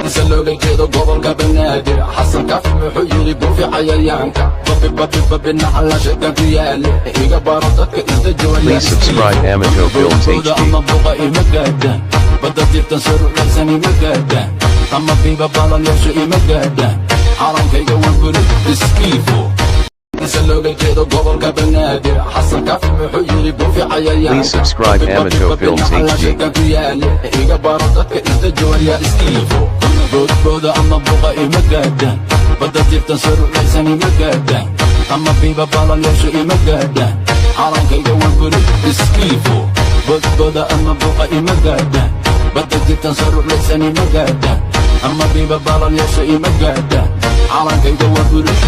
Daantiisa looga jeedo gobolka Banaadir, Xasan Kaafi muxuu yidhi? Buufi cayayaanka, babi babi babi, nacala shaytaan ku yaale, iga baro dadka isdajooya. Please subscribe Amato Films Boodbooda HD. ama buqa ima gaadhaan, badda jirtan sarulaysan ima gaadhaan, ama biiba balal yeesho ima gaadhaan. Calankayga waan buluug iskiifo. Insa looga jeedo gobolka Banaadir, Xasan Kaafi muxuu yidhi? Buufi cayayaanka. Please subscribe Amato Films Nacala HD. shaytaan ku yaale, iga baro dadka isdajooya iskiifo. Boodbooda ama buqa ima gaadhaan, badda jirtan sarulaysan ima gaadhaan, ama biiba balal yeesho ima gaadhaan. Calankayga waan buluug iskiifo. Boodbooda ama buqa ima gaadhaan, badda jirtan sarulaysan ima gaadhaan, ama biiba balal yeesho ima gaadhaan. Calankayga waa buluug.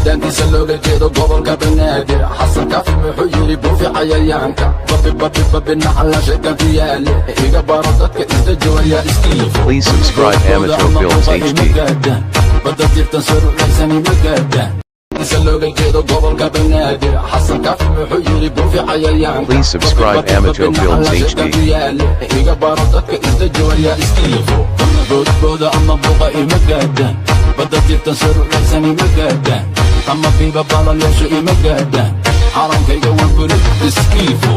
Daantiisa looga jeedo gobolka Banaadir, Xasan Kaafi muxuu yidhi? Buufi cayayaanka, babi babi babi, nacala shaytaan ku yaale, iga baro dadka isdajooya iskiifo. Please subscribe Boodbooda Amato ama Films buqa HD. ima gaadhaan, badda jirtan sarulaysan ima gaadhaan. Insa looga jeedo gobolka Banaadir, Xasan Kaafi muxuu yidhi? Buufi cayayaanka. Please subscribe Babi, babi, Amato babi, Films nacala HD. shaytaan ku yaale, iga baro dadka isdajooya iskiifo. Boodbooda ama buqa ima gaadhaan, badda jirtan sarulaysan ima gaadhaan, ama biiba balal yeesho ima gaadhaan. Calankayga waan buluug iskiifo.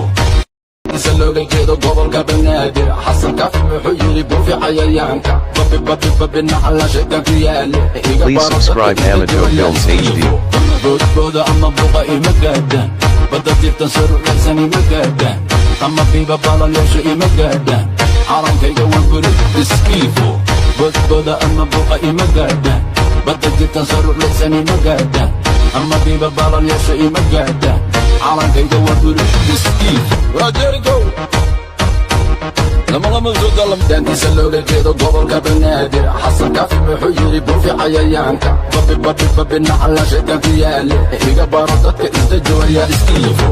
Insa looga jeedo gobolka Banaadir, Xasan Kaafi muxuu yidhi? Buufi cayayaanka, babi babi babi, nacala shaytaan ku yaale, iga Please baro dadka subscribe Amato isdajooya Films HD. iskiifo. Boodbooda ama buqa ima gaadhaan, badda jirtan sarulaysan ima gaadhaan, ama biiba balal yeesho ima gaadhaan. Calankayga waan buluug iskiifo. Boodbooda ama buqa ima gaadhaan, badda jirtan sarulaysan ima gaadhaan, ama biiba balal yeesho ima gaadhaan. Calankayga waa buluug iskiifo. Waa Jericho. Lama lama soo dalam. Daantiisa looga jeedo gobolka Banaadir, Xasan Kaafi muxuu yidhi? Buufi cayayaanka, babi babi babi, nacala shaytaan ku yaale, iga baro dadka isdajooya iskiifo.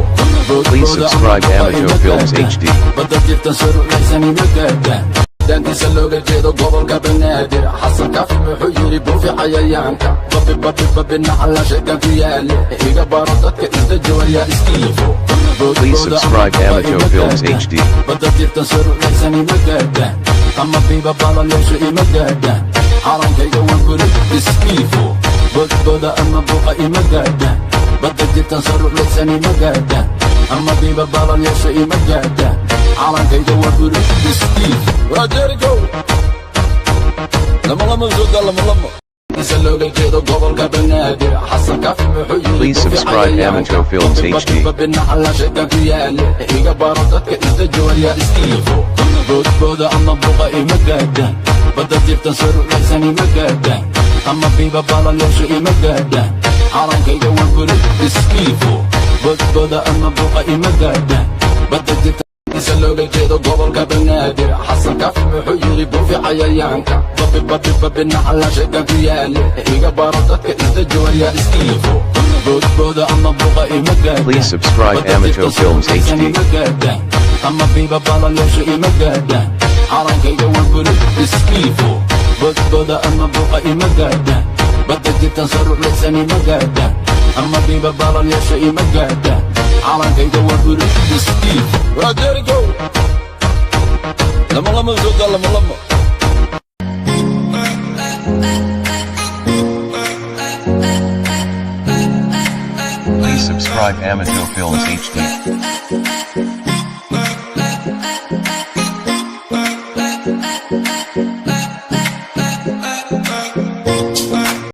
Please subscribe Amato Films HD. Badda jirtan sarulaysan ima gaadhaan. Daantiisa looga jeedo gobolka Banaadir, Xasan Kaafi muxuu yidhi? Buufi cayayaanka, babi babi babi, nacala shaytaan ku yaale, iga baro dadka isdajooya iskiifo. Please subscribe Amato Films HD. Badda jirtan sarulaysan ima gaadhaan, ama biiba balal yeesho ima gaadhaan. Calankayga waan buluug iskiifo. Boodbooda ama buqa ima gaadhaan, badda jirtan sarulaysan ima gaadhaan, ama biiba balal yeesho ima gaadhaan. Calankayga waa buluug iskiifo. Waa Jericho. Lama lama soo lama lama. Insa looga jeedo gobolka Banaadir, Xasan Kaafi muxuu yidhi? Please Buufi subscribe cayayaanka, Amato Films babi, HD. babi, nacala shaytaan ku yaale, iga baro dadka isdajooya iskiifo. Boodbooda ama buqa ima gaadhaan, badda jirtan sarulaysan ima gaadhaan, ama biiba balal yeesho ima gaadhaan. Calankayga waan buluug iskiifo. Boodbooda ama buqa ima gaadhaan, badda jirta. Insa looga jeedo gobolka Banaadir, Xasan Kaafi muxuu yidhi? Buufi cayayaanka, babi babi babi, nacala shaytaan ku yaale, iga baro dadka isdajooya iskiifo. Boodbooda ama buqa ima gaadhaan, Please subscribe badda Amato jirtan Films sarulaysan HD. ima gaadhaan, ama biiba balal yeesho ima gaadhaan. Calankayga waan buluug iskiifo. Boodbooda ama buqa ima gaadhaan, badda jirtan sarulaysan ima gaadhaan, ama biiba balal yeesho ima gaadhaan. Calankayga waa buluug iskiifo. Waa Jericho. Lama lama soo lama lama. Please subscribe Amato Films HD.